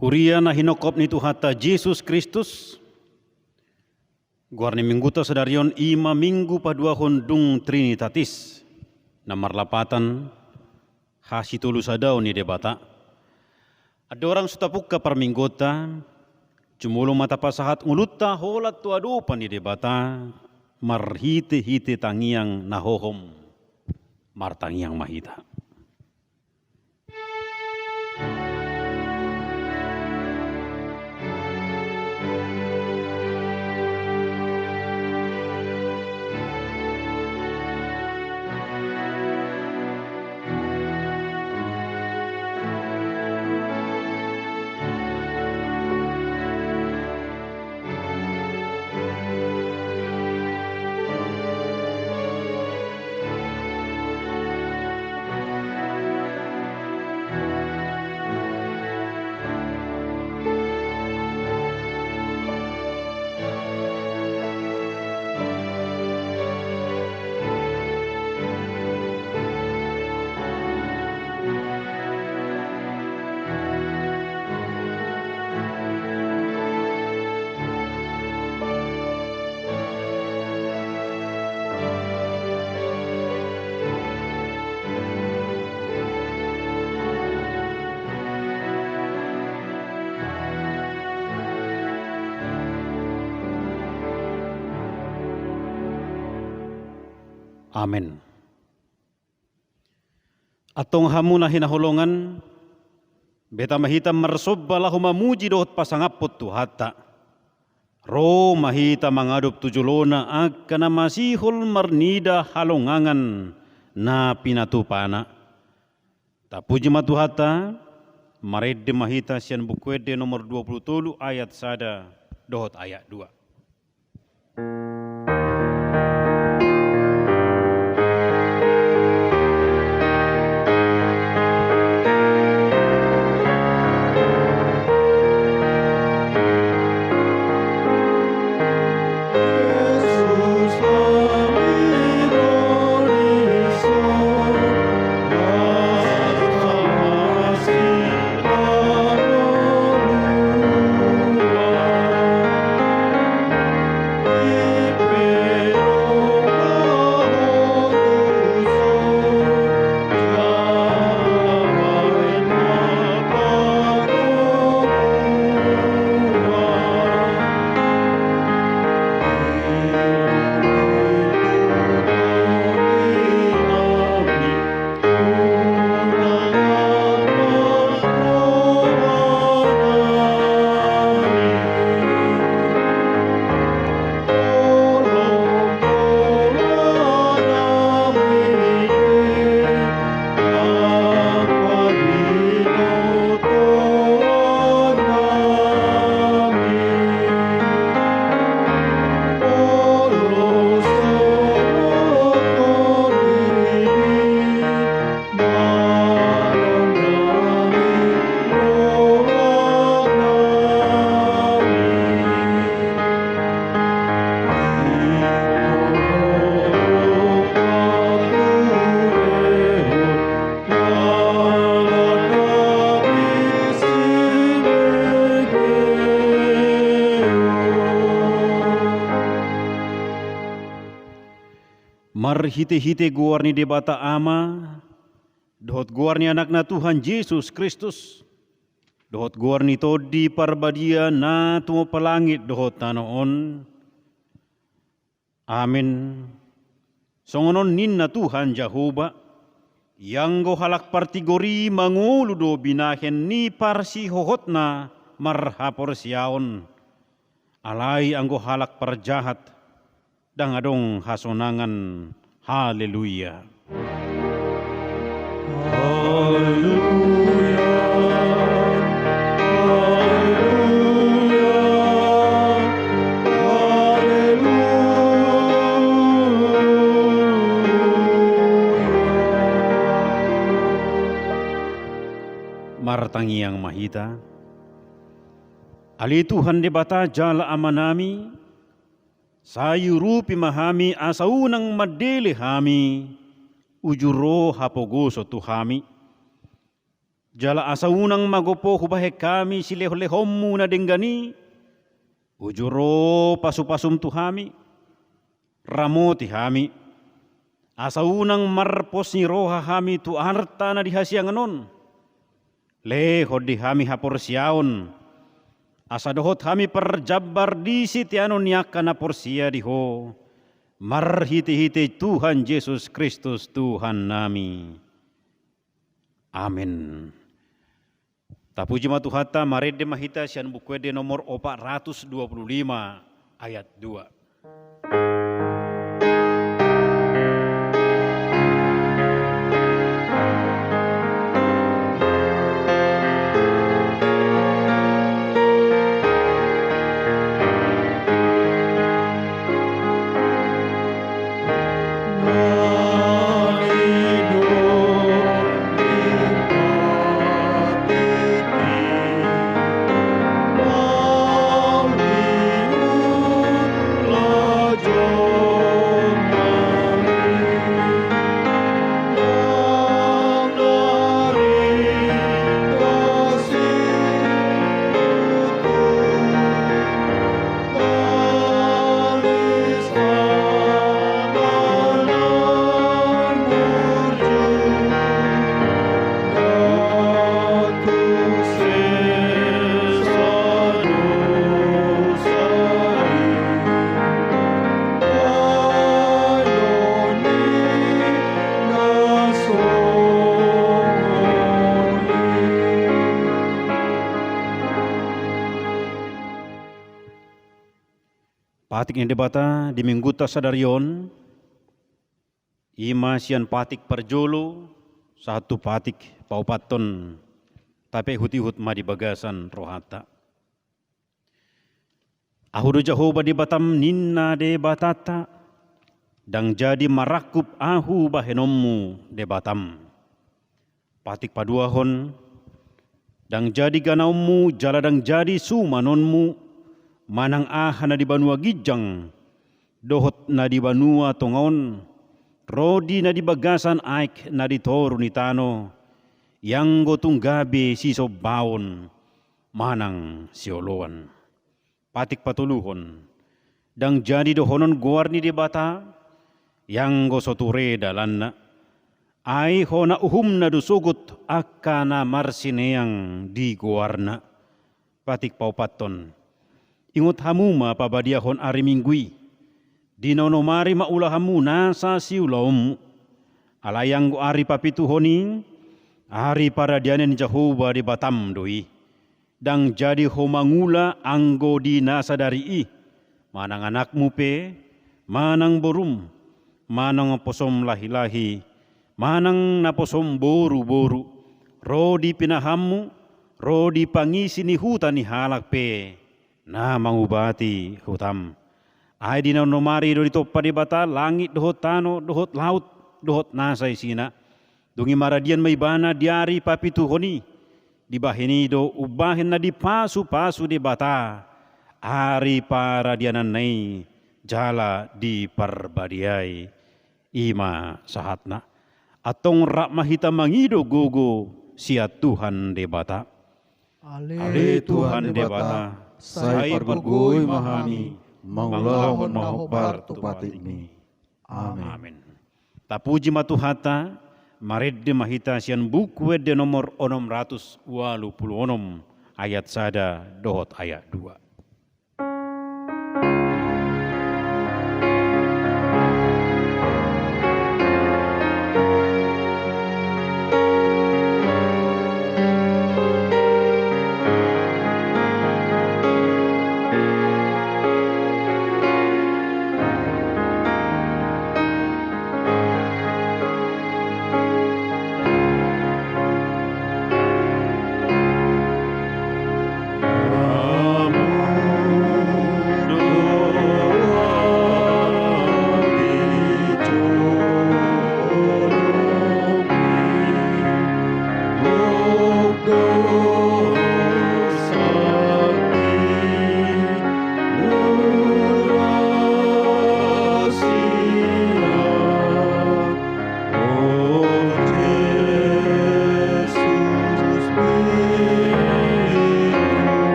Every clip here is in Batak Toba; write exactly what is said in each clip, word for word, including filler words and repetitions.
Huria na hinophop ni Tuhanta Jesus Kristus, goar ni Mingguta sadari on i ma Minggu paduahon dung Trinitatis, na marlapatan hasitolusadaon ni Debata. Andorang so tapungka parmingguonta, jumolo ma tapasahat ngolunta holan tu adopan ni Debata, marhitehite tangiang na hohom. Martangiang ma hita. Amen. Antong hamu na hinaholongan, beta ma hita marsomba laho mamuji dohot pasangaphon Tuhanta. Ro ma hita mangadop tu jolona angka na masihol marnida halongangan na pinatupana. Tapuji ma Tuhanta, marende ma hita sian Buku Ende nomor dua pulu tolu ayat sada dohot ayat dua. Marhitehite goar ni Debata Ama, dohot goar ni Anakna Tuhan Jesus Kristus, dohot goar ni Tondi Parbadia na tumompa langit dohot tano on. Amen. Songon on ninna Tuhan Jahowa, ianggo halak partigor i mangolu do binahen ni parsihohotna marhaporseaon. Alai anggo halak parjahat, ndang adong hasonangan. Haleluya. Haleluya. Haleluya. Haleluya. Martangiang ma hita. Ale Tuhan Debata jala Amanami, sai urupi ma hami asa unang mandele hami, uju ro hapogoson tu hami. Jala asa unang ma gompo hubahen hami silehonlehonmu na denggan i, uju ro pasupasum tu hami, ramoti hami, asa unang marpos ni roha hami tu arta na di hasiangan on. Lehon di hami haporseaon, asa dohot hami parjambar di siteanon ni angka na porsea di Ho, marhitehite Tuhan Jesus Kristus Tuhannami. Amen. Tapuji ma Tuhanta, marende ma hita sian Buku Ende nomor opat ratus dua puluh lima, ayat dua. Patik ni Debata di Minggunta sadari on, i ma sian patik parjolo sahat tu patik paopathon, tapaihutihut ma di bagasan rohanta. Ahu do Jahowa Debatam, ninna Debatanta, ndang jadi marangkup Ahu bahenonmu Debatam. Patik paduahon, ndang jadi ganaonmu jala ndang jadi sumanonmu, manang aha na di banua ginjang dohot na di banua tonga on, ro di na di bagasan aek na di toru ni tano, ianggo tung gabe sisombaon manang sioloan. Patik patoluhon, ndang jadi dohonon goar ni Debata, ianggo so ture dalanna. Ai hona uhumna do sogot angka na marsineang di goarna. Patik paopathon, ingot hamu ma pabadiahon ari Minggu i. Di na onom ari ma ulahanmu nasa siulaonmu. Alai anggo ari papituhon i, ari paradianan ni Jahowa Debatam do i. Ndang jadi ho mangula anggo di na sadari i, manang anakmu pe, manang borum, manang naposom lahilahi, manang naposom boruboru, ro di pinahanmu, ro di pangisi ni huta ni halak pe, na mangubati hutam. Ai di na onom ari do ditompa Debata langit dohot tano dohot laut dohot nasa isina. Dung i maradian ma ibana di ari papituhon i, dibahen i do umbahen na dipasupasu Debata ari paradiananna i jala diparbadiai. I ma sahatna. Antong rap ma hita mangido gogo sian Tuhan Debata. Ale Tuhan Debata, sai pargogoi ma hami, mangulahon na hombar tu patikmi. Amen. Amen. Tapuji ma Tuhanta, marende ma hita sian Buku Ende nomor onom ratus ualu pulu onom, ayat sada dohot ayat dua.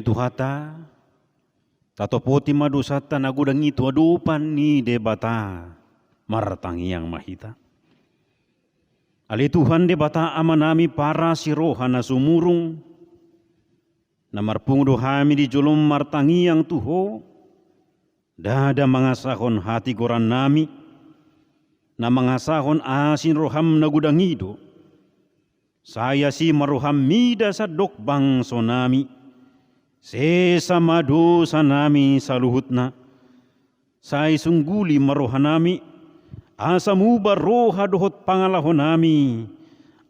Tuhanta, tatopoti ma dosanta na godang i tu adopan ni Debata. Martangiang ma hita. Ale Tuhan Debata Amanami parasi roha na sumurung, na marpungu do hami di jolom martangiang tu Ho, ndada mangasahon hatigorannami, na mangasahon asi ni roham na godang i do. Sai asi ma roham mida sandok bangsonami, sesa ma dosanami saluhutna, sai sungguli ma rohanami, asa muba roha dohot pangalahonami,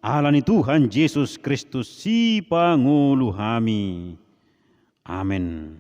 ala ni Tuhan Jesus Kristus Sipangolu hami. Amen.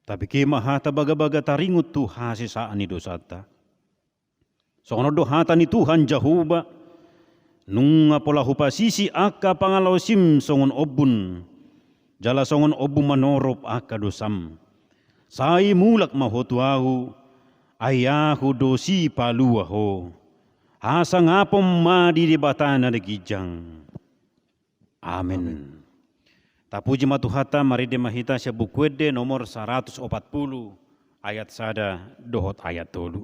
Tabege ma hata bagabaga taringot tu hasesaan ni dosanta. Songon on do hata ni Tuhan Jahowa: Nunga pola hupasisi angka pangalaosim songon ombun, jala songon ombun manorop angka dosam. Sai mulak ma ho tu Ahu, ai Ahu do sipalua ho. Hasangapon ma di Debata na ginjang. Amen. Amen. Tapuji ma Tuhanta, marende ma hita sian Buku Ende nomor saratus opat pulu, ayat sada dohot ayat tolu.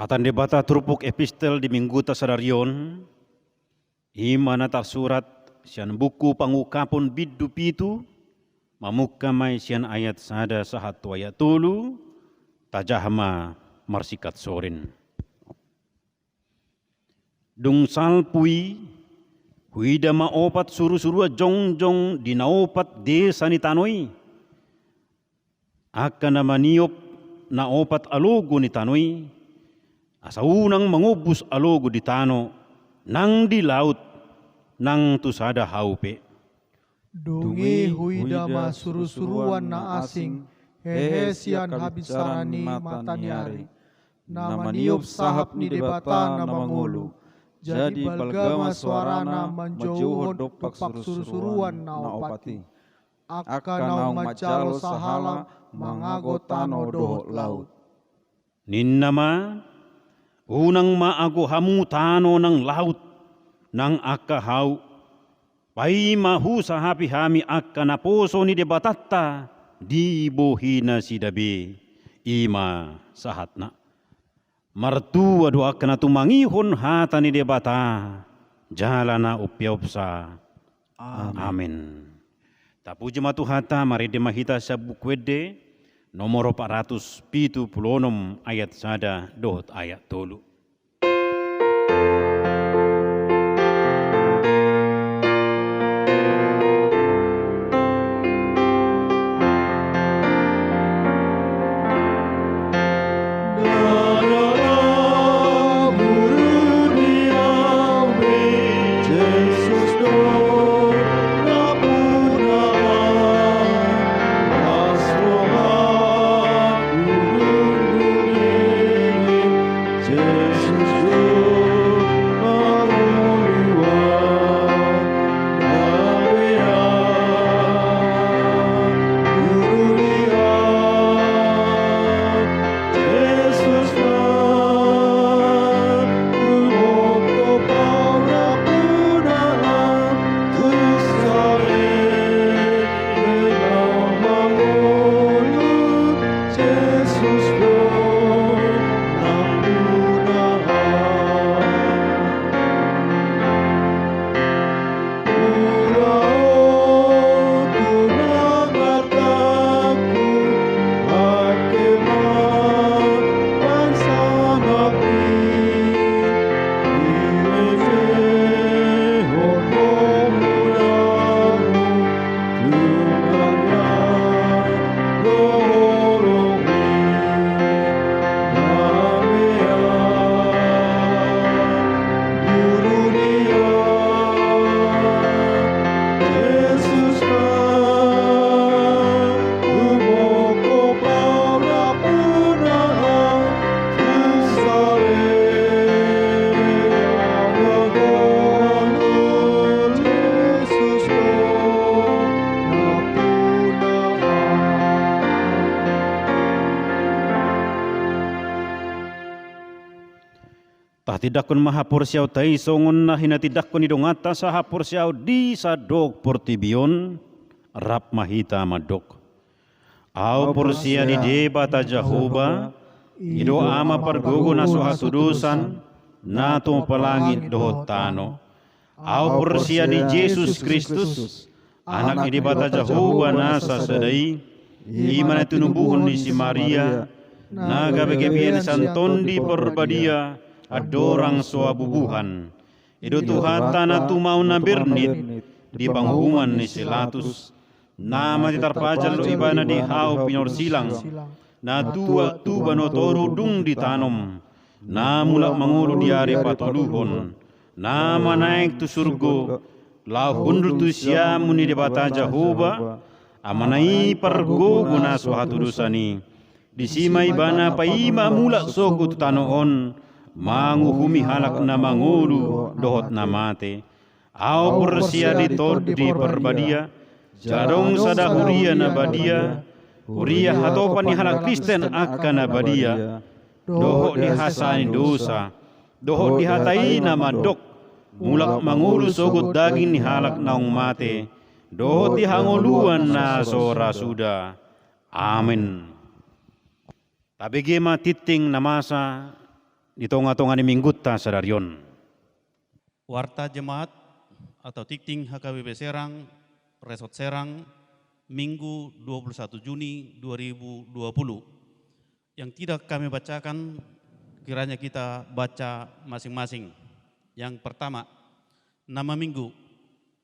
Hata ni Debata turpuk epistel di Mingguta sadari on, i ma na tarsurat sian buku Pangungkapon bindu pitu, mamungka ma i sian ayat sada sahat tu ayat tolu, tajaha ma marsingkat sorin. Dung salpu i, huida ma opat surusuruan jongjong di na opat desa ni tano i. Angka na maniop na opat alogo ni tano i, asa unang mangombus alogo di tano, nang di laut, nang tu sada hau pe. Dung i huida ma surusuruan na asing, hehe sian habinsaran ni mata ni ari, na maniop sahap ni Debata na mangolu. Jadi balga ma soarana manjouhon dompak surusuruan na opat i. Angka naung manjalo sahala mangago tano dohot laut. Ninna ma: Unang ma ago hamu tano nang laut, nang angka hau, Paima husahapi hami angka naposo ni Debatanta di bohi nasida be, i ma sahatna. Martua do angka na tumangihon hata ni Debata, jala na umpeopsa. Amin. Amin. Tapuji ma Tuhanta, marende ma hita sian Buku Ende nomor opat ratus pitu pulu onom, ayat sada dohot ayat tolu. Tatindanghon ma haporseaonta i songon na hinatindangkon ni donganta sahaporseaon di sandok portibi on, rap ma hita mandok. Ahu porsea di Debata Jahowa, i do Ama pargogo na so hatudosan, na tumompa langit dohot tano. Ahu porsea di Jesus Kristus, Anak ni Debata Jahowa na sasada i, i ma na tinubuhon ni si Maria, na gabe gabean sian Tondi Parbadia, andorang so habubuhan. I do Tuhanta na tumaon na bernit, di panguhuman ni si Latus. Na mate tarpajal do Ibana di hau pinorsilang. Na tuat tuba na toru dung ditanom. Na mulak mangolu di ari patoluhon. Na manaek tu surgo. Laho hundul tu siamun ni Debata Jahowa. Amana i pargogo na so hatudosan i. Disi ma Ibana paima mulak sogot tu tano on. Manguhumi halak na mangolu dohot na mate. Ahu porsea di Tondi Parbadia, jala adong sada huria na badia, huria hatopan ni halak Kristen angka na badia, dohot di hasesaan ni dosa, dohot di hata i na mandok, mulak mangolu sogot daging ni halak naung mate, dohot di hangoluan na so ra suda. Amen. Tabege ma tingting na masa di tonga-tonga ni minggunta sadari on. Warta Jemaat atau tingting H K B P Serang, Resort Serang, Minggu dua puluh satu Juni dua ribu dua puluh. Yang tidak kami bacakan, kiranya kita baca masing-masing. Yang pertama, nama minggu.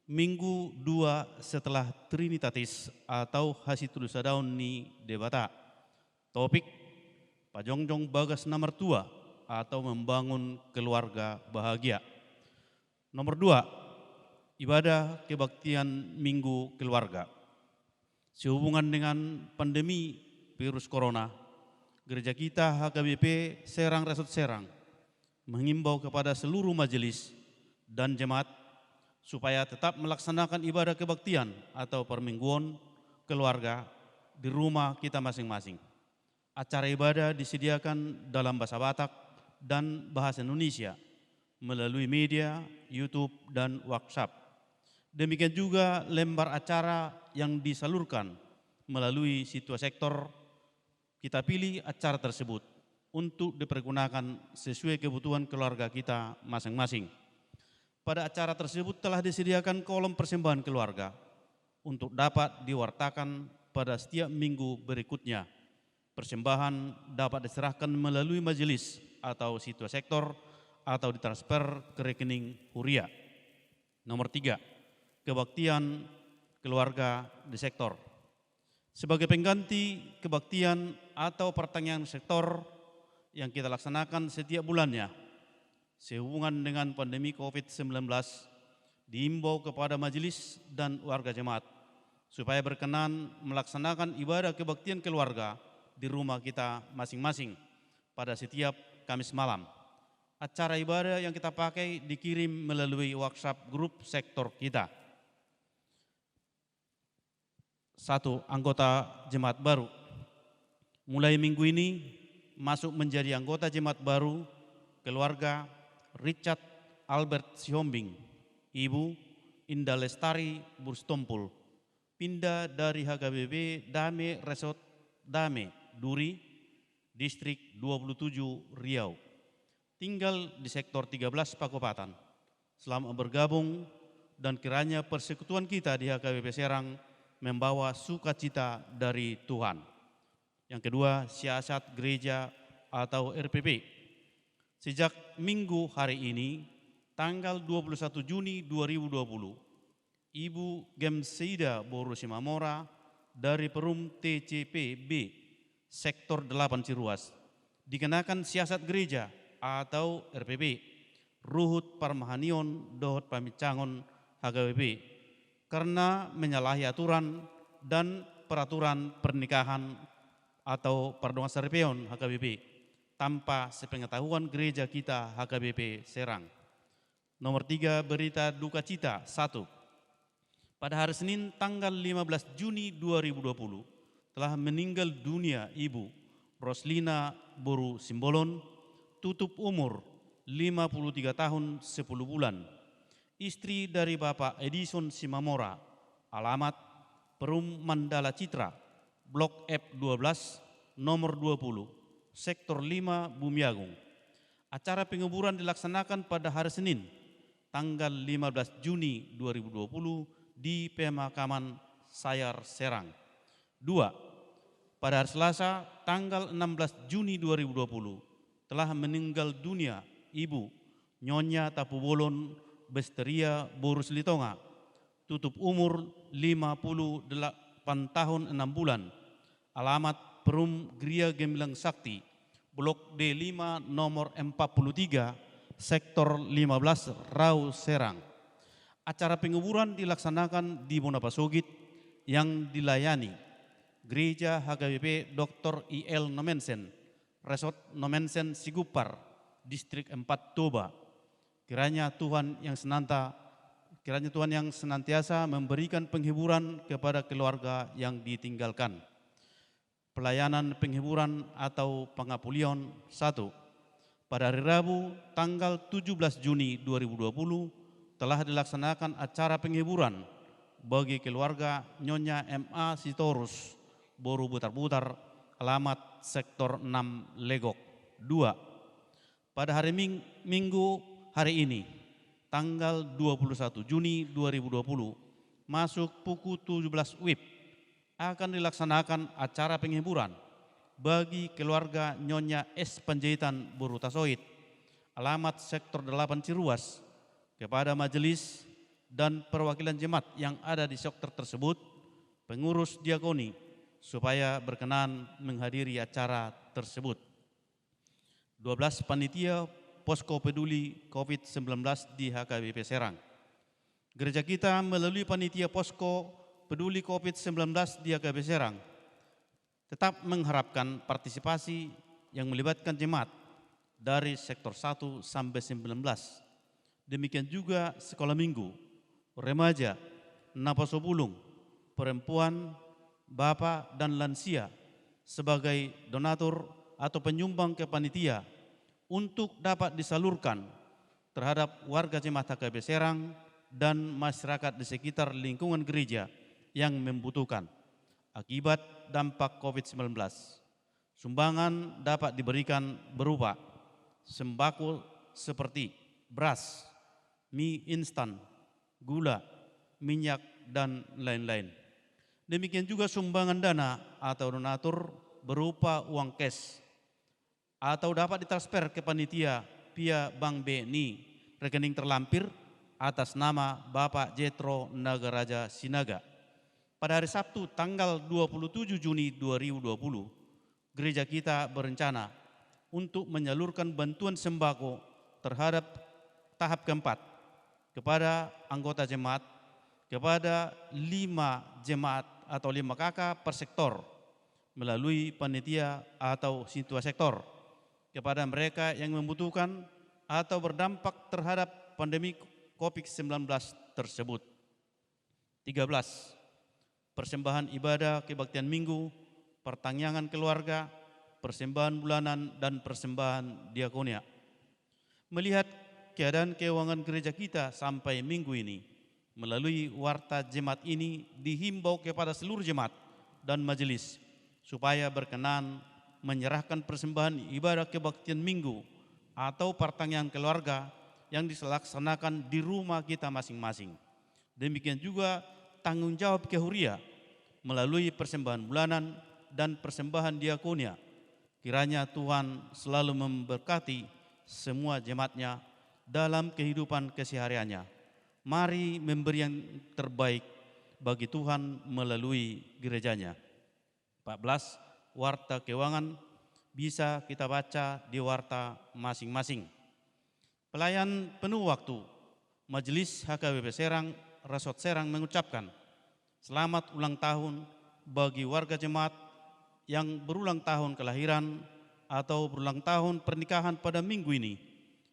Minggu dua setelah Trinitatis atau Hasitudusadaon ni Debata. Topik, pajongjong bagas na martua atau membangun keluarga bahagia. Nomor dua, ibadah kebaktian Minggu Keluarga. Sehubungan dengan pandemi virus corona, gereja kita H K B P Serang Resort Serang mengimbau kepada seluruh majelis dan jemaat supaya tetap melaksanakan ibadah kebaktian atau permingguan keluarga di rumah kita masing-masing. Acara ibadah disediakan dalam bahasa Batak dan bahasa Indonesia melalui media, YouTube, dan WhatsApp. Demikian juga lembar acara yang disalurkan melalui Situa Sektor. Kita pilih acara tersebut untuk dipergunakan sesuai kebutuhan keluarga kita masing-masing. Pada acara tersebut telah disediakan kolom persembahan keluarga untuk dapat diwartakan pada setiap minggu berikutnya. Persembahan dapat diserahkan melalui majelis atau Situa Sektor atau ditransfer ke rekening huria. Nomor tiga, kebaktian keluarga di sektor. Sebagai pengganti kebaktian atau pertanian sektor yang kita laksanakan setiap bulannya, sehubungan dengan pandemi covid sembilan belas, diimbau kepada majelis dan warga jemaat supaya berkenan melaksanakan ibadah kebaktian keluarga di rumah kita masing-masing pada setiap Kamis malam. Acara ibadah yang kita pakai dikirim melalui WhatsApp grup sektor kita. Satu, anggota jemaat baru. Mulai minggu ini, masuk menjadi anggota jemaat baru keluarga Richard Albert Sihombing, Ibu Indah Lestari Burstompul, pindah dari H K B P Dame Resort Dame, Duri, Distrik dua puluh tujuh, Riau. Tinggal di Sektor tiga belas Pakopatan. Selamat bergabung, dan kiranya persekutuan kita di H K B P Serang membawa sukacita dari Tuhan. Yang kedua, siasat gereja atau R P P. Sejak minggu hari ini, tanggal dua puluh satu Juni dua ribu dua puluh, Ibu Gemseida boru Simamora dari Perum T C P B, Sektor delapan Ciruas, dikenakan siasat gereja atau R P P, ruhut parmahanion dohot pamincangon H K B P, karena menyalahi aturan dan peraturan pernikahan atau pardongansaripeon H K B P, tanpa sepengetahuan gereja kita H K B P Serang. Nomor tiga, berita duka cita. Satu. Pada hari Senin, tanggal lima belas Juni dua ribu dua puluh, telah meninggal dunia Ibu Roslina boru Simbolon, tutup umur lima puluh tiga tahun sepuluh bulan, istri dari Bapak Edison Simamora, alamat Perum Mandala Citra, Blok F dua belas, nomor dua puluh, Sektor lima, Bumiagung. Acara penguburan dilaksanakan pada hari Senin, tanggal lima belas Juni dua ribu dua puluh, di pemakaman Sayar, Serang. Dua, pada hari Selasa, tanggal enam belas Juni dua ribu dua puluh, telah meninggal dunia Ibu Nyonya Tapubolon Besteria boru Silitonga, tutup umur lima puluh delapan tahun enam bulan, alamat Perum Gria Gemilang Sakti, Blok D lima, nomor empat puluh tiga, Sektor lima belas, Rau, Serang. Acara penguburan dilaksanakan di Bona Pasogit yang dilayani Gereja H K B P Doktor I L Nommensen, Resort Nommensen Sigumpar, Distrik empat, Toba. Kiranya Tuhan yang senanta, kiranya Tuhan yang senantiasa memberikan penghiburan kepada keluarga yang ditinggalkan. Pelayanan penghiburan atau pangapulion. Satu. Pada hari Rabu, tanggal tujuh belas Juni dua ribu dua puluh, telah dilaksanakan acara penghiburan bagi keluarga Nyonya M A Sitorus, boru Butarbutar, alamat Sektor enam, Legok. Dua. Pada hari Ming-, Minggu hari ini, tanggal dua puluh satu Juni dua ribu dua puluh, masuk pukul tujuh belas wib, akan dilaksanakan acara penghiburan bagi keluarga Nyonya S Panjaitan boru Tasoit, alamat Sektor delapan Ciruas, kepada majelis dan perwakilan jemaat yang ada di sektor tersebut, pengurus diakoni, supaya berkenan menghadiri acara tersebut. Dua belas, panitia posko peduli covid sembilan belas di H K B P Serang. Gereja kita melalui panitia posko peduli covid sembilan belas di H K B P Serang tetap mengharapkan partisipasi yang melibatkan jemaat dari sektor satu sampai sembilan belas. Demikian juga sekolah minggu, remaja, naposobulung, perempuan, bapak, dan lansia sebagai donatur atau penyumbang ke panitia untuk dapat disalurkan terhadap warga jemaat H K B P Serang dan masyarakat di sekitar lingkungan gereja yang membutuhkan akibat dampak covid sembilan belas. Sumbangan dapat diberikan berupa sembako seperti beras, mie instan, gula, minyak, dan lain-lain. Demikian juga sumbangan dana atau donatur berupa uang cash atau dapat ditransfer ke panitia via bank B N I, rekening terlampir atas nama Bapak Jetro Nagaraja Sinaga. Pada hari Sabtu, tanggal dua puluh tujuh Juni dua ribu dua puluh, gereja kita berencana untuk menyalurkan bantuan sembako terhadap tahap keempat kepada anggota jemaat, kepada lima jemaat atau lima K K per sektor melalui panitia atau sintua sektor kepada mereka yang membutuhkan atau berdampak terhadap pandemi covid sembilan belas tersebut. Tiga belas, persembahan ibadah kebaktian Minggu, pertanggiangan keluarga, persembahan bulanan, dan persembahan diakonia. Melihat keadaan keuangan gereja kita sampai Minggu ini, melalui warta jemaat ini dihimbau kepada seluruh jemaat dan majelis supaya berkenan menyerahkan persembahan ibadah kebaktian Minggu atau pertanggiangan keluarga yang dilaksanakan di rumah kita masing-masing. Demikian juga tanggung jawab kehuria melalui persembahan bulanan dan persembahan diakonia. Kiranya Tuhan selalu memberkati semua jemaat-Nya dalam kehidupan kesehariannya. Mari memberi yang terbaik bagi Tuhan melalui gereja-Nya. Empat belas, warta keuangan bisa kita baca di warta masing-masing. Pelayan penuh waktu, Majelis H K B P Serang, Resort Serang mengucapkan selamat ulang tahun bagi warga jemaat yang berulang tahun kelahiran atau berulang tahun pernikahan pada minggu ini.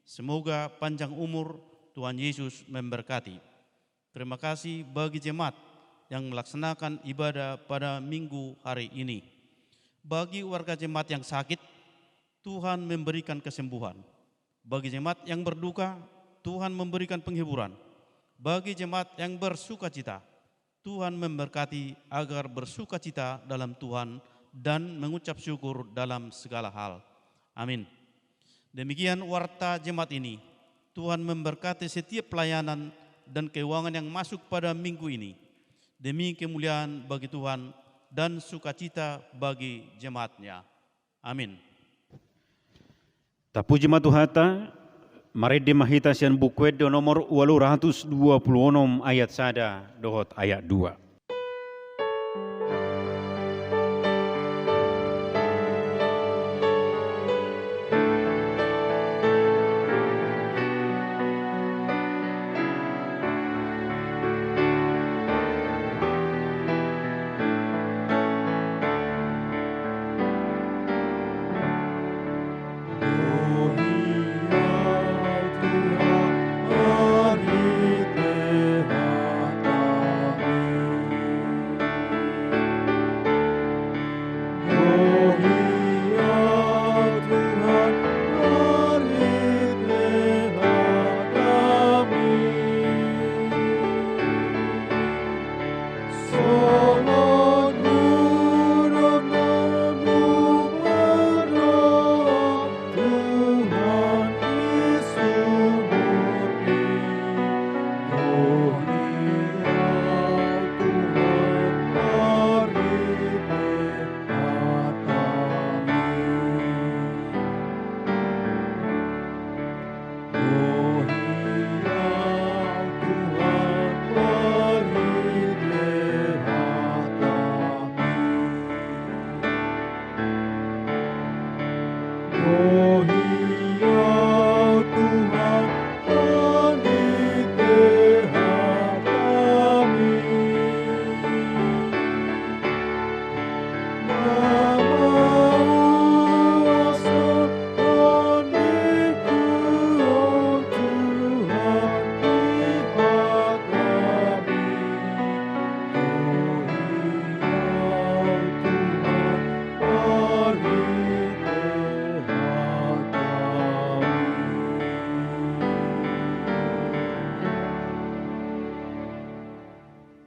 Semoga panjang umur, Tuhan Yesus memberkati. Terima kasih bagi jemaat yang melaksanakan ibadah pada minggu hari ini. Bagi warga jemaat yang sakit, Tuhan memberikan kesembuhan. Bagi jemaat yang berduka, Tuhan memberikan penghiburan. Bagi jemaat yang bersukacita, Tuhan memberkati agar bersukacita dalam Tuhan dan mengucap syukur dalam segala hal. Amin. Demikian warta jemaat ini. Tuhan memberkati setiap pelayanan dan keuangan yang masuk pada minggu ini, demi kemuliaan bagi Tuhan dan sukacita bagi jemaat-Nya. Amin. Tapuji ma Tuhanta. Marende ma hita sian Buku Ende nomor ualu ratus dua puluh onom, ayat sada dohot ayat dua.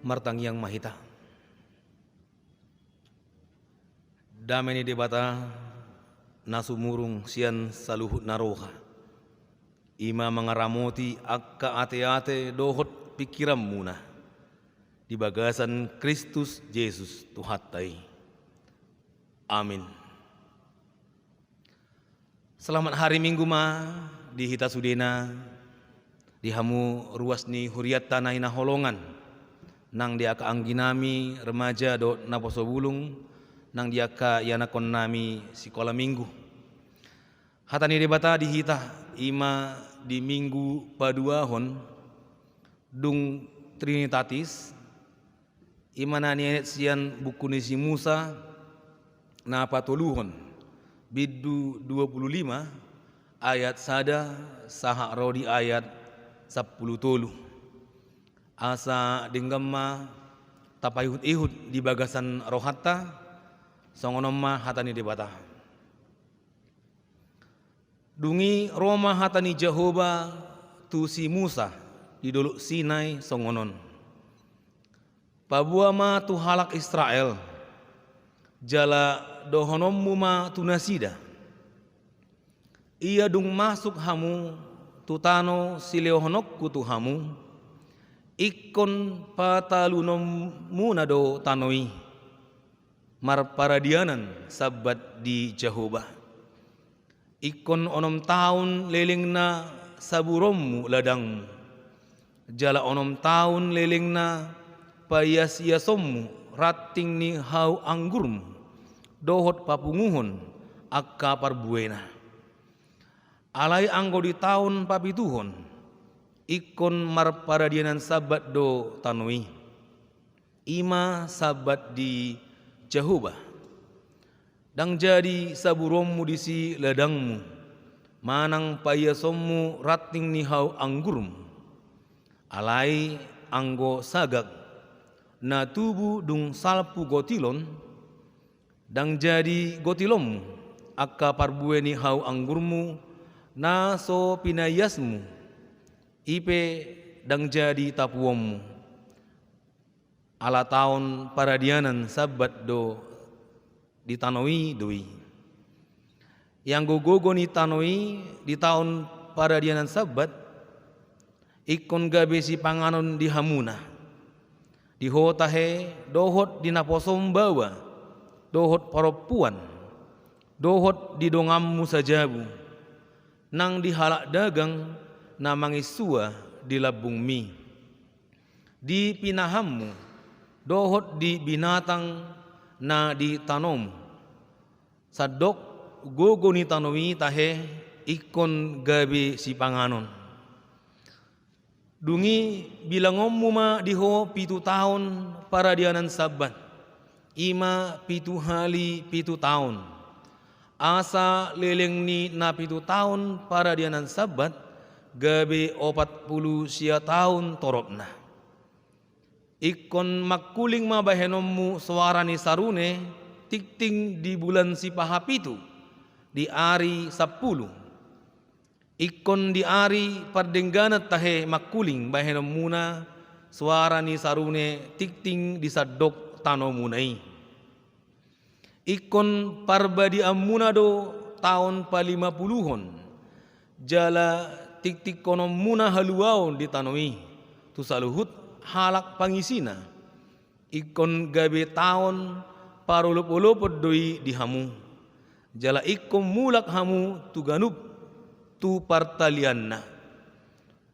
Martangiang ma hita. Dame ni Debata na sumurung sian saluhut na roha, i ma mangaramoti angka ateate dohot pingkiranmuna di bagasan Kristus Jesus Tuhanta i. Amin. Selamat hari Minggu ma di hita sudena, di hamu ruas ni hurianta na hinaholongan, nang di angka angginami remaja dohot naposo bulung, nang di angka ianakkonnami sikola Minggu. Hata ni Debata di hita, i ma di Minggu paduahon, dung Trinitatis, i ma na nienet sian buku ni si Musa na patoluhon, bindu dua puluh lima, ayat sada sahat ro di ayat sampulu tolu. Asa denggan ma tapaihut-ihut di bagasan rohanta. Songon on ma hata ni Debata. Dung i ro ma hata ni Jahowa tu si Musa di Dolok Sinai songon on: Paboa ma tu halak Israel, jala dohononmu ma tu nasida: Ia dung masuk hamu tu tano silehononku tu hamu, ingkon patalunonmuna do tano i, marparadianan Sabbat di Jahowa. Ingkon onom taon lelengna saburonmu ladangmu, jala onom taon lelengna paias-iasonmu ranting ni hau anggurmu dohot papunguhon angka parbuena. Alai anggo di taon papituhon, ingkon marparadianan Sabbat do tano i, i ma Sabbat di Jahowa. Ndang jadi saburonmu disi ladangmu, manang paiasonmu ranting ni hau anggurmu. Alai anggo sagak na tubu dung salpu gotilon, ndang jadi gotilonmu angka parbue ni hau anggurmu na so pinaiasmu, i pe ndang jadi tapuonmu. Ala taon paradianan Sabbat do di tano i do i. Ianggo gogo ni tano i di taon paradianan Sabbat, ingkon gabe sipanganon di hamuna, di ho tahe dohot di naposom baoa dohot parompuan, dohot di donganmu sajabu, nang di halak dagang na manginsua di lambungmi, di pinahanmu, dohot di binatang na di tanomu. Sandok gogo ni tano i tahe ingkon gabe sipanganon. Dung i bilangonmu ma di ho pitu taon paradianan Sabbat, i ma pitu hali pitu taon. Asa leleng ni na pitu taon paradianan Sabbat gabe opat pulu sia taon toropna. Ingkon mangkuling ma bahenonmu soara ni sarune tingting di bulan sipahapitu, di ari sampulu. Ingkon di ari pardengganan tahe mangkuling bahenonmuna soara ni sarune tingting di sandok tanomuna i. Ingkon parbadiaonmuna do taon palimapuluhon, jala tingtingkononmuna haluaon di tano i tu saluhut halak pangisina. Ingkon gabe taon parolopolopon do i di hamu, jala ingkon mulak hamu tu ganup tu partalianna,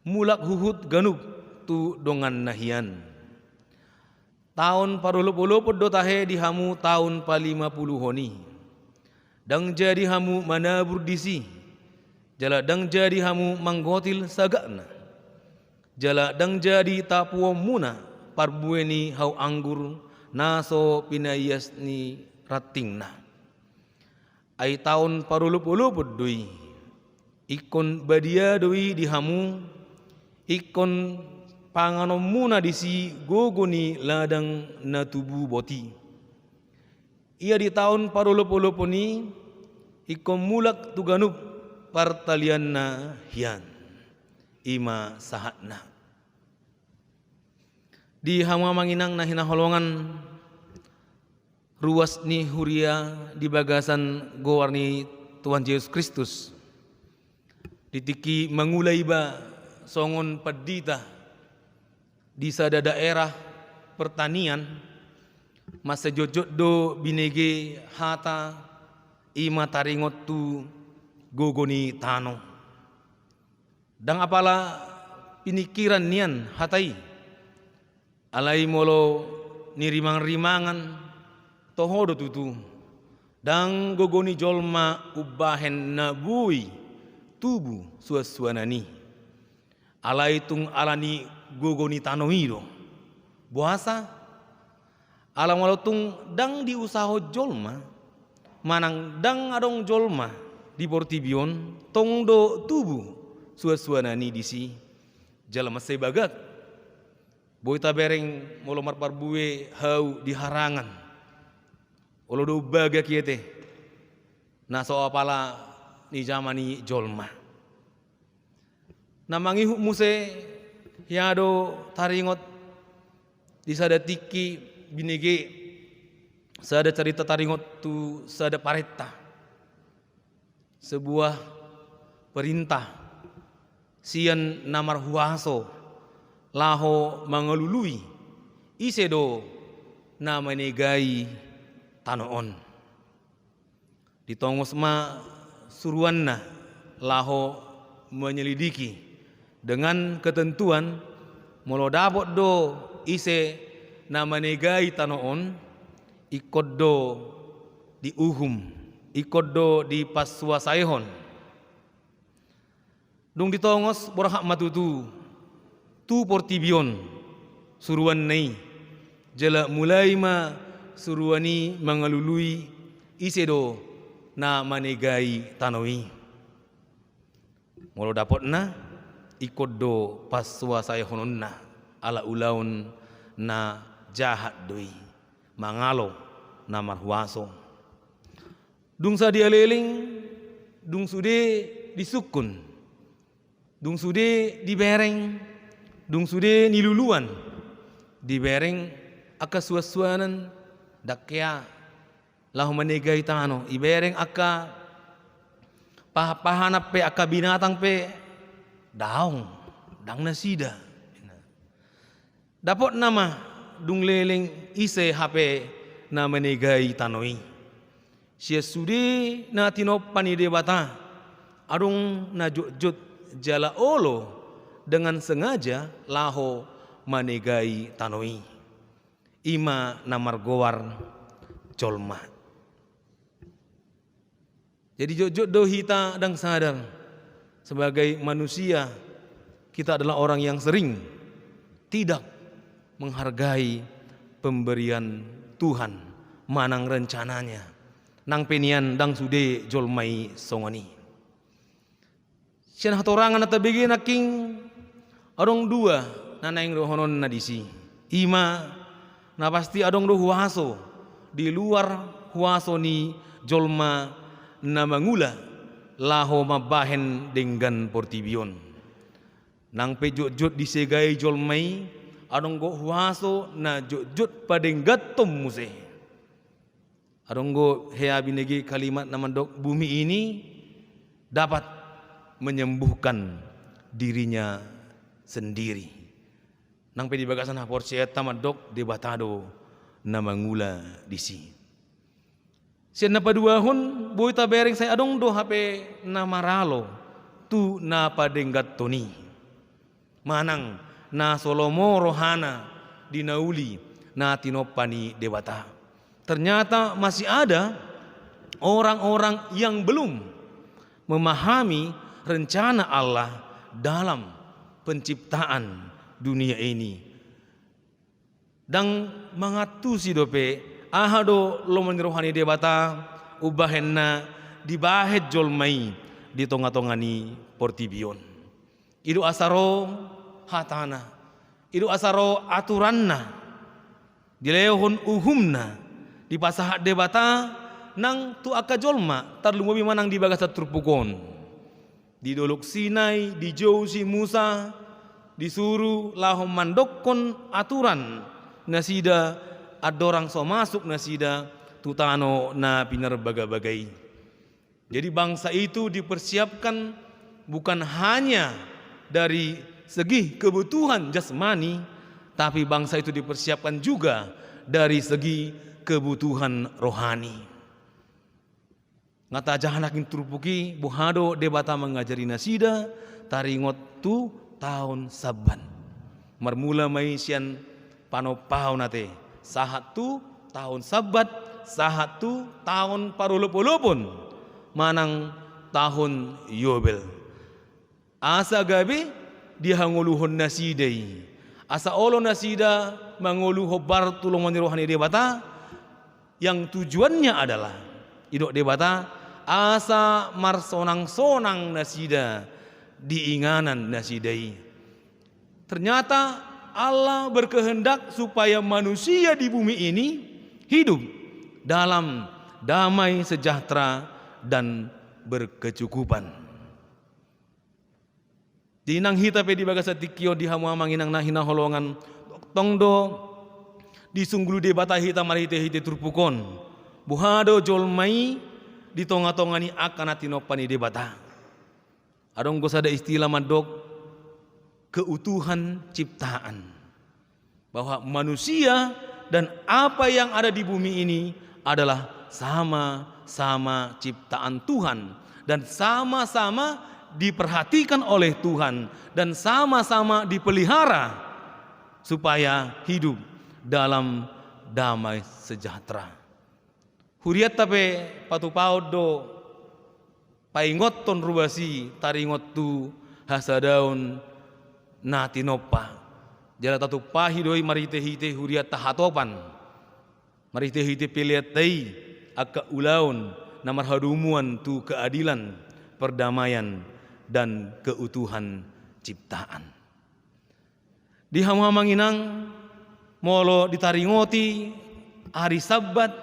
mulak huhut ganup tu donganna hian. Taon parolopolopon do tahe di hamu taon palimapuluhon i. Ndang jadi hamu manabur disi, jala ndang jadi hamu manggotil sagakna, jala ndang jadi tapuonmuna parbue ni hau anggur na so pinaias ni rantingna. Ai taon parolopolopon do i. Ingkon badia do i di hamu, ingkon panganonmuna disi gogo ni ladang na tubu boti. Ia di taon parolopolopon i, ingkon mulak tu ganup partalianna hian. I ma sahatna. Di hamu amang inang na hinaholongan, ruas ni huria di bagasan goar ni Tuhan Jesus Kristus. Di tingki mangula iba songon pandita di sada daerah pertanian, mansai jotjot do binege hata i ma taringot tu gogo ni tano. Ndang apala piningkiran nian hata i. Alai molo nirimangrimangan, toho do tutu, ndang gogo ni jolma umbahen na boi tubu suansuanan i. Alai tung ala ni gogo ni tano i do. Boasa? Ala molo tung ndang diusahahon jolma, manang ndang adong jolma di portibi on, tong do tubu suansuanan i disi. Jala mansai bagak. Boi tabereng molo marparbue hau di harangan. Olo do bagak i ate. Na so apala ni jaman i jolma. Na mangihut muse, hea do taringot di sada tingki binege sada carita taringot tu sada parenta. Sebuah perintah sian na marhuaso laho mangalului ise do na manegai tano on. Ditongos ma suruanna laho menyelidiki dengan ketentuan, molo dapot do ise na manegai tano on, ingkon do diuhum, ingkon do dipansuasaihon. Dung ditongos, borhat ma tutu tu portibi on suruanna i, jala mulai ma suruan i mangalului ise do na manegai tano i. Molo dapotna, ingkon do pansuasaihononna, ala ulaon na jahat do i, mangalo na marhuaso. Dung sadia leleng, dung sude disungkun, dung sude dibereng, dung sude niluluan, dibereng angka suansuanan, ndang hea laho manegai tano, ibereng angka pahanpahanan pe, angka binatang pe, daong, ndang nasida. Dapotna ma dung leleng ise hape na manegai tano i. Sian sude na tinompa ni Debata, adong na jotjot jala olo dengan sengaja laho manegai tano i. I ma na margoar jolma. Jadi jotjot do hita ndang sadar, sebagai manusia, kita adalah orang yang sering tidak menghargai pemberian Tuhan, manang rencana-Nya. Nang pe nian ndang sude jolma i songon i. Sian hatorangan na tabege nangkin, adong dua na naeng dohononna disi. I ma, na pasti adong do huaso di luar huaso ni jolma na mangula laho mambahen denggan portibi on. Nang pe jotjot disegai jolma i, adong do huaso na jotjot padengganhon muse. Adong do hea binege kalimat na mandok, bumi ini dapat menyembuhkan dirinya sendiri. Nang pe di bagasan haporseaonta mandok, Debata do na mangula disi. Sian na paduahon, boi tabereng sai adong do hape na maralo tu na padengganhon i. Manang na so lomo rohana di na uli na tinompa ni Debata. Ternyata masih ada orang-orang yang belum memahami rencana Allah dalam penciptaan dunia ini. Ndang mangantusi dope aha do lomo ni roha ni Debata umbahen na dibahen jolma i di tongatonga ni portibi on. I do asa ro hatana, i do asa ro aturanna, dilehon uhumna, dipasahat Debata nang tu angka jolma, tarlumobi manang di bagasan turpuk on. Di Dolok Sinai dijou si Musa, Disuru laho mandokkon aturan nasida andorang so masuk nasida tu tano na pinarbagabaga i. Jadi bangsa itu dipersiapkan bukan hanya dari segi kebutuhan jasmani, tapi bangsa itu dipersiapkan juga dari segi kebutuhan rohani. Nga tajaha nangkin turpuk i, boha do Debata mangajari nasida taringot tu taon Sabbat. Marmula ma i sian panompaon ate, sahat tu taon Sabbat, sahat tu taon parolopolopon, manang taon Yobel. Asa gabe dihangoluhon nasida i. Asa olo nasida mangolu hombar tu lomo ni roha ni Debata, yang tujuannya adalah, didok Debata, asa marsonang-sonang nasida di inganan nasida i. Ternyata Allah berkehendak supaya manusia di bumi ini hidup dalam damai sejahtera dan berkecukupan. Di nang hita pe di bagasan tingki on, di hamu amang inang na hinaholongan, tong do disungguli Debata hita marhite-hite turpuk on. Boha do jolma i di tonga-tonga ni angka na tinompa ni Debata. Adong do sada istilah mandok keutuhan ciptaan. Bahwa manusia dan apa yang ada di bumi ini adalah sama-sama ciptaan Tuhan dan sama-sama diperhatikan oleh Tuhan dan sama-sama dipelihara supaya hidup dalam damai sejahtera. Hurianta pe patupaon do paingothon ruas i taringot tu hasadaon na tinompa. Jala tatumpahi do i marhite-hite hurianta hatopan, marhite-hite peleanta i angka ulaon na marhadomuan tu keadilan, perdamaian, dan keutuhan ciptaan. Di hamu amang inang, molo ditaringoti ari Sabbat,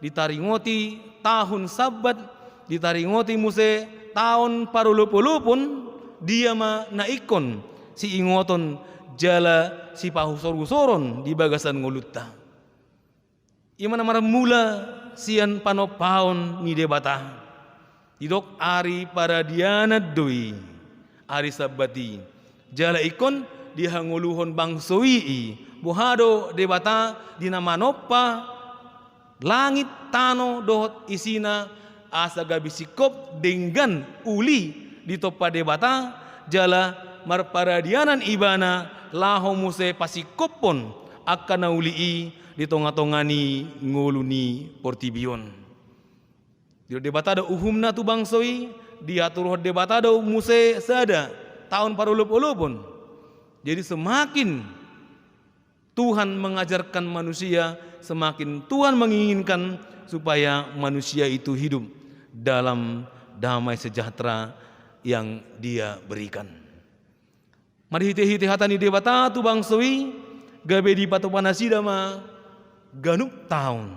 ditaringoti taon Sabbat, ditaringoti muse taon parolopolopon, dia ma na ingkon siingoton jala sipahusorusoron di bagasan ngolunta? I ma na marmula sian panompaon ni Debata. Didok ari paradianan do i, ari Sabbat i. Jala ingkon dihangoluhon bangso i i. Boha do Debata di na manompa langit, tano dohot isina, asa gabe singkop denggan uli ditompa Debata, jala marparadianan ibana laho muse pasingkophon angka na uli i di tonga-tonga ni ngolu ni portibi on. Didok Debata do uhumna tu bangso i, diaturhon Debata do muse sada taon parolopolopon. Jadi semakin Tuhan mengajarkan manusia, semakin Tuhan menginginkan supaya manusia itu hidup dalam damai sejahtera yang Dia berikan. Marhite-hite hata ni Debata tu bangso i, gabe dipatupa nasida ma ganup taon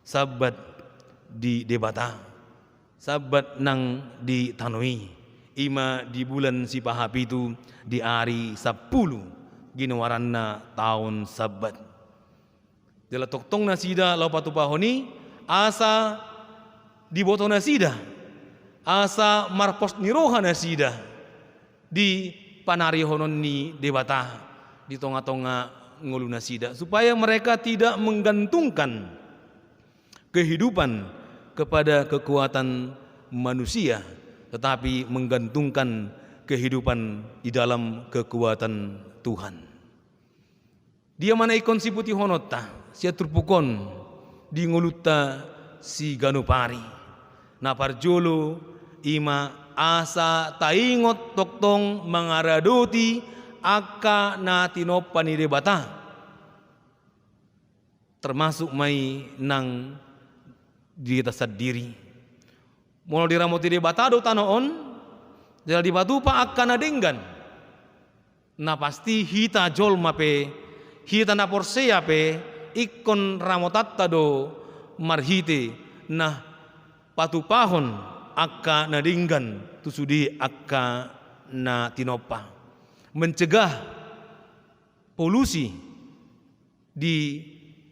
Sabbat di Debata, Sabbat nang di tano i, i ma di bulan sipahapitu di ari sampulu, ginoaranna taon Sabbat. Jala tongtong nasida laho patupahon i, asa diboto nasida, asa marpos ni roha nasida di panarihonon ni Debata di tonga-tonga ngolu nasida, supaya mereka tidak menggantungkan kehidupan kepada kekuatan manusia, tetapi menggantungkan kehidupan di dalam kekuatan Tuhan. Dia ma na ingkon siputihononta sian turpuk on di ngolunta siganup ari? Na parjolo, i ma asa taingot tongtong mangaradoti angka na tinompa ni Debata, termasuk ma i nang diri ta sandiri. Molo diramoti Debata do tano on, jala dipatupa angka na denggan, na pasti hita jolma pe, hita na porsea pe, ingkon ramotanta do marhite na patupahon angka na denggan tu sude angka na tinompa. mencegah polusi di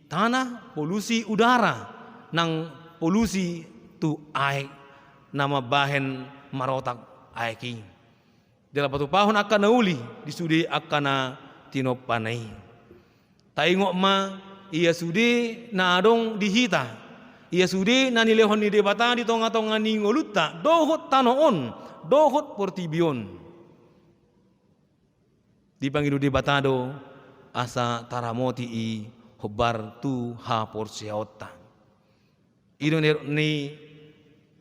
tanah, polusi udara, nang polusi tu aek na mambahen marotak aek i. Jala patupahon angka na uli di sude angka na tinompana i. Taingot ma ia sude na adong di hita, ia sude na nilehon ni Debata di tongatonga ni ngolunta, dohot tano on, dohot portibi on. Dipangido Debata do asa taramoti i hombar tu haporseaonta. I do na nidok ni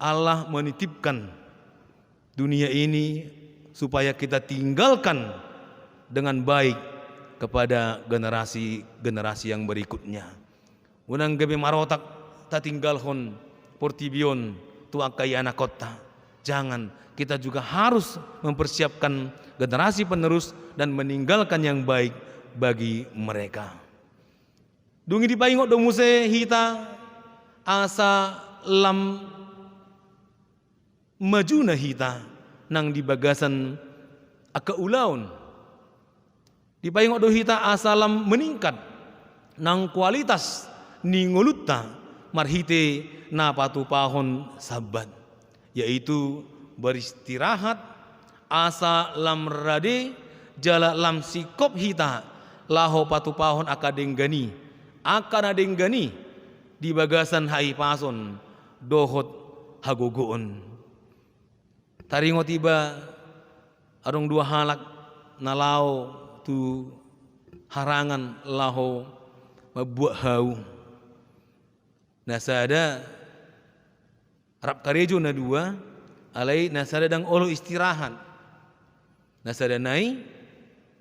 Allah menitipkan dunia ini supaya kita tinggalkan dengan baik kepada generasi-generasi yang berikutnya. Unang gabe marotak tatinggalhon portibi on tu angka ianakhonta. Jangan, kita juga harus mempersiapkan generasi penerus dan meninggalkan yang baik bagi mereka. Dung i dipaingot do muse hita asa lam majuna hita nang di bagasan angka ulaon. Dipaingot do hita asa lam meningkat nang kualitas ni ngolunta marhite na patupahon Sabbat, yaitu beristirahat asa lam rade jala lam singkop hita laho patupahon angka denggan i, angka na denggan i di bagasan hahipason dohot hagogoon. Taringot iba adong dua halak na laho tu harangan laho mambuat hau. Na sada rap karejo na dua, alai na sada ndang olo istirahat. Na sada nai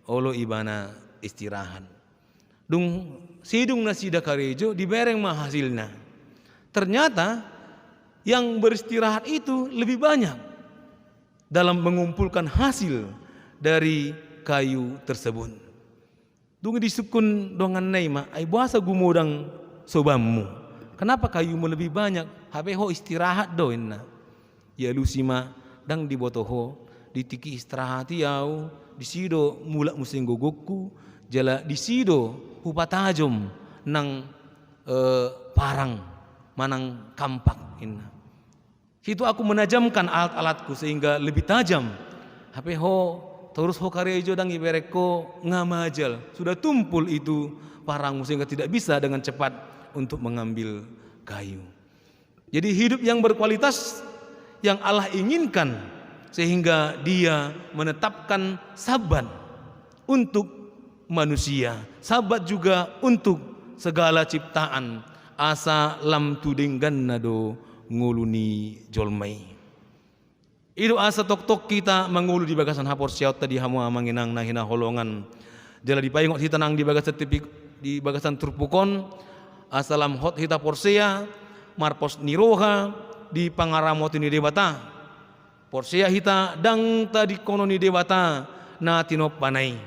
olo ibana istirahat. Dung sidung nasida karejo, dibereng ma hasilna. Ternyata yang beristirahat itu lebih banyak dalam mengumpulkan hasil dari kayu tersebut. Dung i disungkun donganna i ma, ai boasa gumodang sobanmu? Kenapa kayumu lebih banyak? Hape ho istirahat do, inna. Dialusi ma, ndang diboto ho, di tingki istirahat i au, disi do mulak muse gogongku, jala disi do hupatajom nang, eh, parang manang kampak, inna. Situ aku menajamkan alat-alatku sehingga lebih tajam. Hape ho, torus ho karejo ndang ibereng ho, nga majal. Sudah tumpul itu parangmu sehingga tidak bisa dengan cepat untuk mengambil kayu. Jadi hidup yang berkualitas yang Allah inginkan sehingga Dia menetapkan Sabat untuk manusia, Sabat juga untuk segala ciptaan, asa lam tu dengganna do ngolu ni jolma i. I do asa tongtong hita mangolu di bagasan haporseaonta di hamu amang inang na hinaholongan. Jala dipaingot hita nang di bagasan tipik, di bagasan turpuk on, asa lam hot hita porsea, marpos ni roha di pangaramoti ni Debata. Porsea hita ndang tadingkonon ni Debata na tinompana i.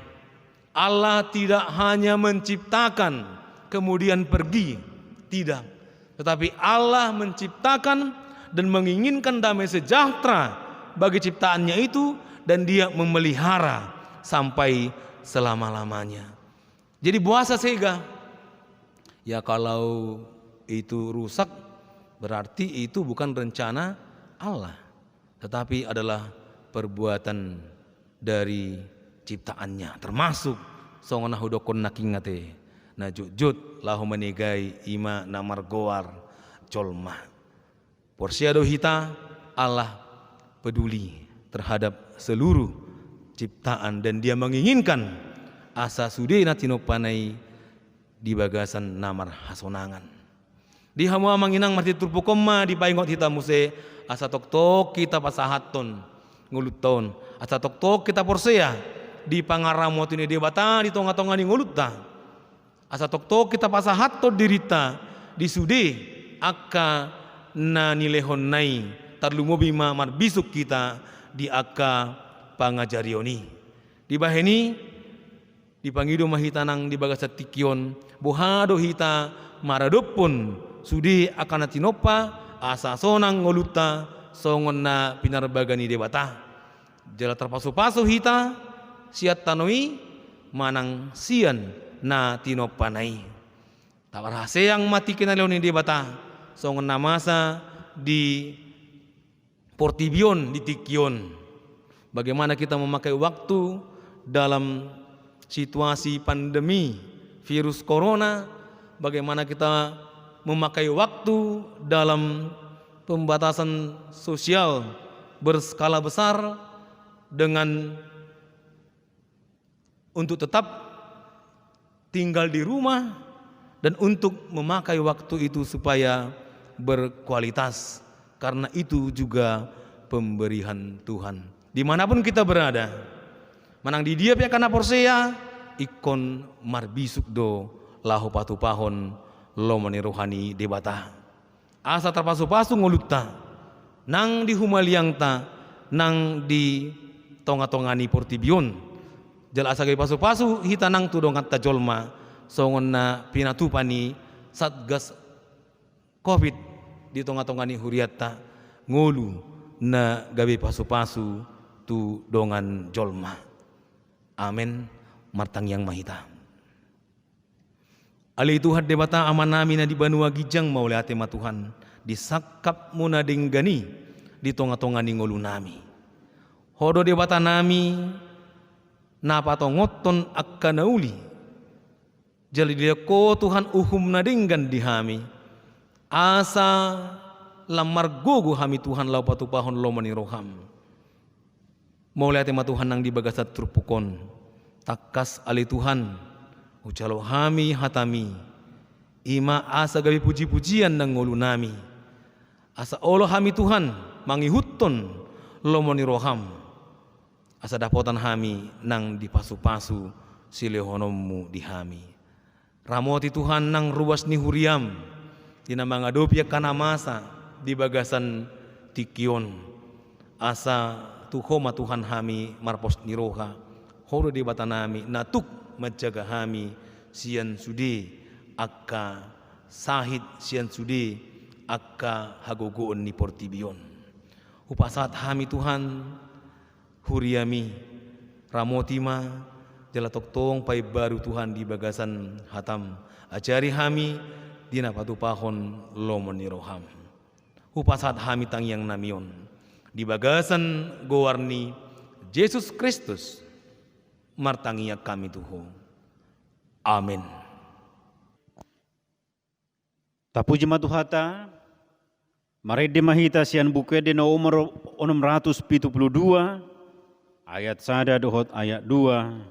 Allah tidak hanya menciptakan kemudian pergi, tidak. Tetapi Allah menciptakan dan menginginkan damai sejahtera bagi ciptaannya itu dan Dia memelihara sampai selama-lamanya. Jadi boasa sega? Ya, kalau itu rusak, berarti itu bukan rencana Allah, tetapi adalah perbuatan dari ciptaan-Nya, termasuk songon na hudokkon nangkin ate, na jotjot laho manegai i ma na margoar jolma. Porsea do hita, Allah peduli terhadap seluruh ciptaan dan Dia menginginkan asa sude na tinompana i di bagasan na marhasonangan. Di hamu amang inang, marhite turpuk on ma dipaingot hita muse, asa tongtong hita pasahathon ngolunta on, asa tongtong hita porsea di pangaramoti ni Debata di tongatonga ni ngolunta. Asa tongtong hita pasahathon dirinta di sude angka na nilehonna i, tarlumobi ma marbisuk hita di angka pangajarion i. Dibahen i, dipangido ma hita nang di bagasan tingki on, boha do hita maradophon sude angka na tinompa, asa sonang ngolunta songon na pinarbaga ni Debata. Jala tarpasupasu hita sian tano i manang sian na tinompana i. Taparhaseang ma tingki na nilehon ni Debata songon na masa di portibi on di tingki on. Bagaimana kita memakai waktu dalam situasi pandemi virus corona, bagaimana kita memakai waktu dalam pembatasan sosial berskala besar dengan untuk tetap tinggal di rumah dan untuk memakai waktu itu supaya berkualitas, karena itu juga pemberian Tuhan. Dimanapun kita berada, manang di dia pe angka na porsea, ingkon marbisuk do laho patupahon lomo ni roha ni Debata. Asa tarpasupasu ngolunta, nang di humaliangta, nang di tongatonga ni portibi on. Jala asa gabe pasupasu hita nang tu donganta jolma, songon na pinatupa ni Satgas covid di tongatonga ni hurianta, ngolu na gabe pasupasu tu dongan jolma. Amen. Martangiang ma hita. Ale Tuhan Debata Amanami na di banua ginjang, mauliate ma Tuhan, di sangkapMu na denggan i di tongatonga ni ngolunami. Ho do Debatanami na patongothon angka na uli. Jala dilehon Ho Tuhan uhum na denggan di hami, asa lam margogo hami Tuhan laho patupahon lomo ni rohaM. Mauliate ma Tuhan nang di bagasan turpuk on. Tangkas ale Tuhan, hujalo hami hataMi, i ma asa gabe pujipujian nang ngolunami. Asa olo hami Tuhan mangihuthon lomo ni rohaM, asa dapotan hami nang di pasupasu silehononMu di hami. Ramoti Tuhan nang ruas ni huriaM, di na mangadopi angka na masa di bagasan tingki on. Asa tu Ho ma Tuhan hami marpos ni roha, Ho do Debatanami na tuk manjaga hami sian sude angka sahit, sian sude angka hagogoon ni portibi on. Hupasahat hami Tuhan, huriaMi, ramoti ma, jala tongtong paimbaru Tuhan di bagasan hataM, ajari hami di na patupahon lomo ni rohaM. Hupasahat hami tangiangnami on, di bagasan goar ni Jesus Kristus, martangiang hami tu Ho. Amen. Tapuji ma Tuhanta, marende ma hita sian Buku Ende nomor onom ratus pitu pulu dua, ayat sada dohot ayat dua,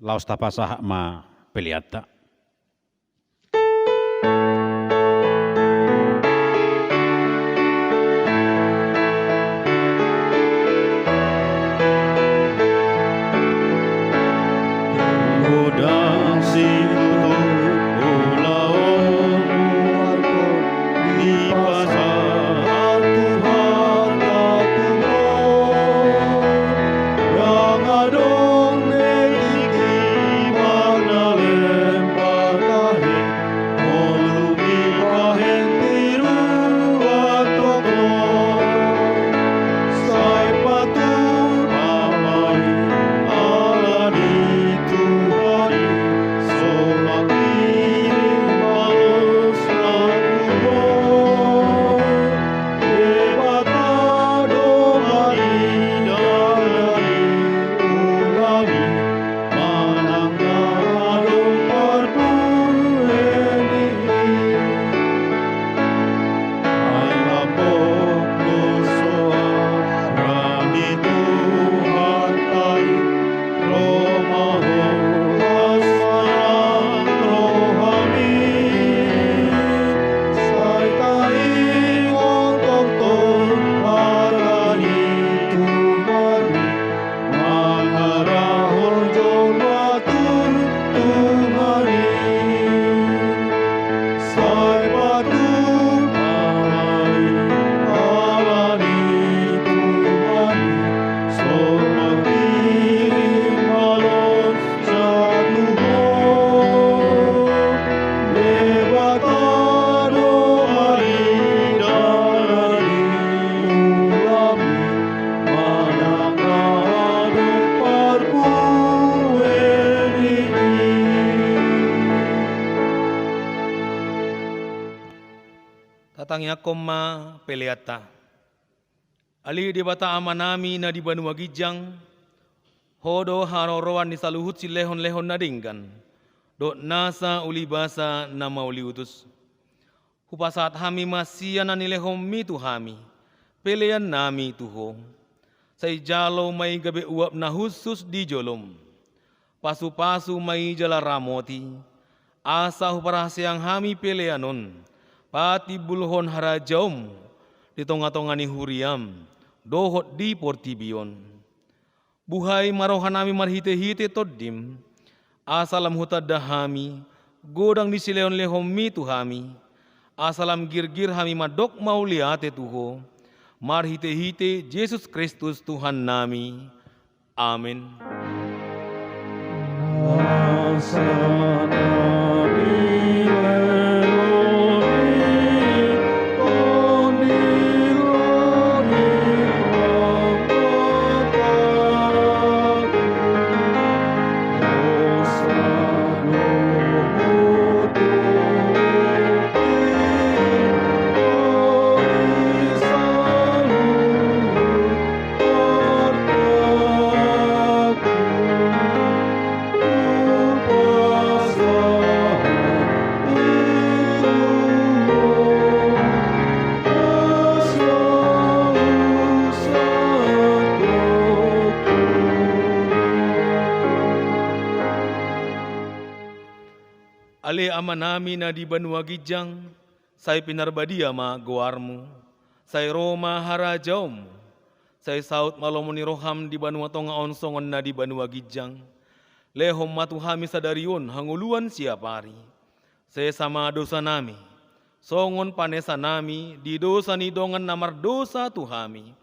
laos tapasahat ma peleanta. Godang situtu ulaonmu, dipasahat Tuhanta tu ho. Ndang adong be tingki mangalem Tangiangkon ma peleanta. Ale Debata Amanami na di banua ginjang, Ho do haroroan ni saluhut silehonlehon na denggan dohot nasa ulibasa na mauliutus. Hupasahat hami ma sian na nilehonMi tu hami peleannami tu Ho. Sai jalo ma i gabe uap na hushus di joloM. Pasupasu ma i jala ramoti, asa huparhaseang hami pelean on patimbulhon harajaonMu di tongatonga ni huriaM dohot di portibi on. Buhai ma rohanami marhitehite TondiM, asa lam hutanda hami godang ni silehonlehonMi tu hami, asa lam girgir hami mandok mauliate tu Ho, marhitehite Jesus Kristus Tuhannami. Amen. Ale Amanami na di banua ginjang, sai pinarbadia ma goarMu, sai ro ma harajaonMu, sai saut ma lomo ni rohaM di banua tonga on songon na di banua ginjang. Lehon ma tu hami sadari on hangoluan siapari. Sesa ma dosanami, songon panesanami di dosa ni dongan na mardosa tu hami.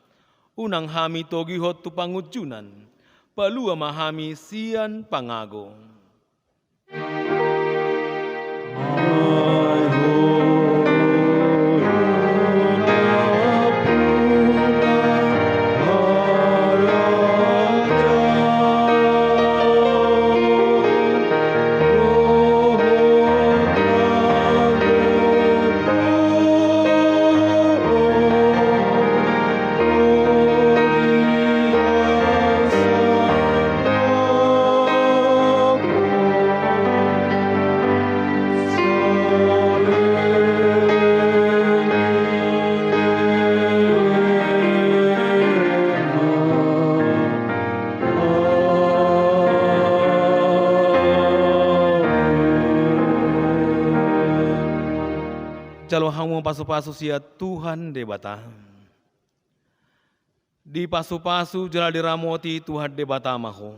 Unang hami togihon tu pangunjunan, palua ma hami sian pangago. Jalo hamu pasupasu sian Tuhan Debata. Dipasupasu jala diramoti Tuhan Debata ma ho.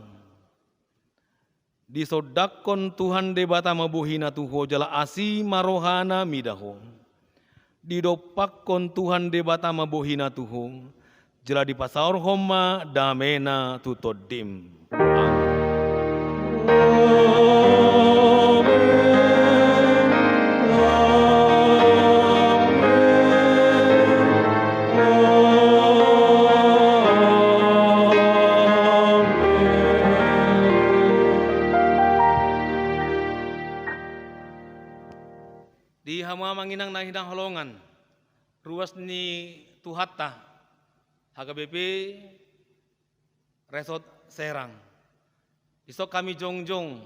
Disondangkon Tuhan Debata ma bohiNa tu ho jala asi ma rohaNa mida ho. Didompakkon Tuhan Debata ma bohiNa tu ho jala dipasaorhon ma dameNa tu tondim. Amen. Di hamu amang inang na hinaholongan, ruas ni Tuhanta, H K B P Resort Serang. Dison hami jongjong,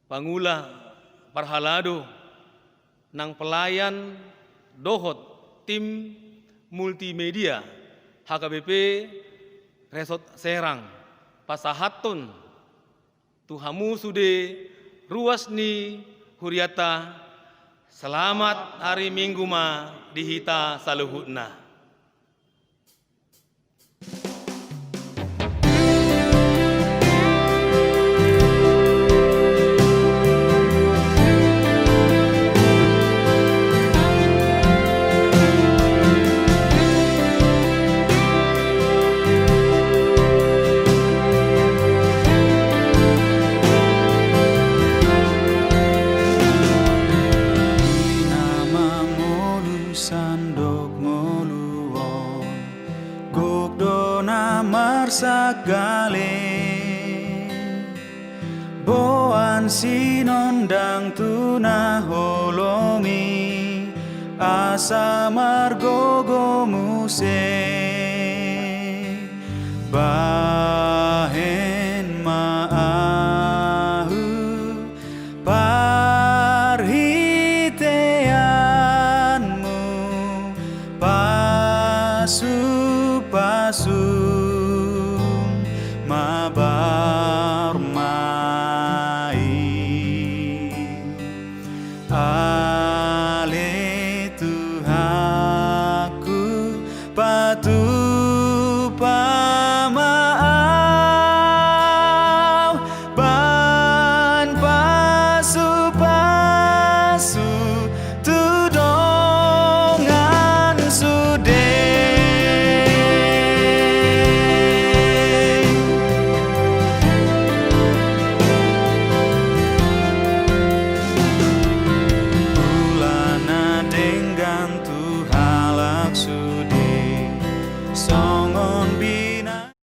pangula, parhalado, nang pelayan dohot tim multimedia H K B P Resort Serang, pasahathon tu hamu sude ruas ni hurianta, selamat hari Minggu ma di hita saluhutna. Sandok ngolu on, gok do na marsangkali, boan sinondang tu na holom i, asa margogo muse. Bahen ma ahu parhiteanmu, pasu-pasu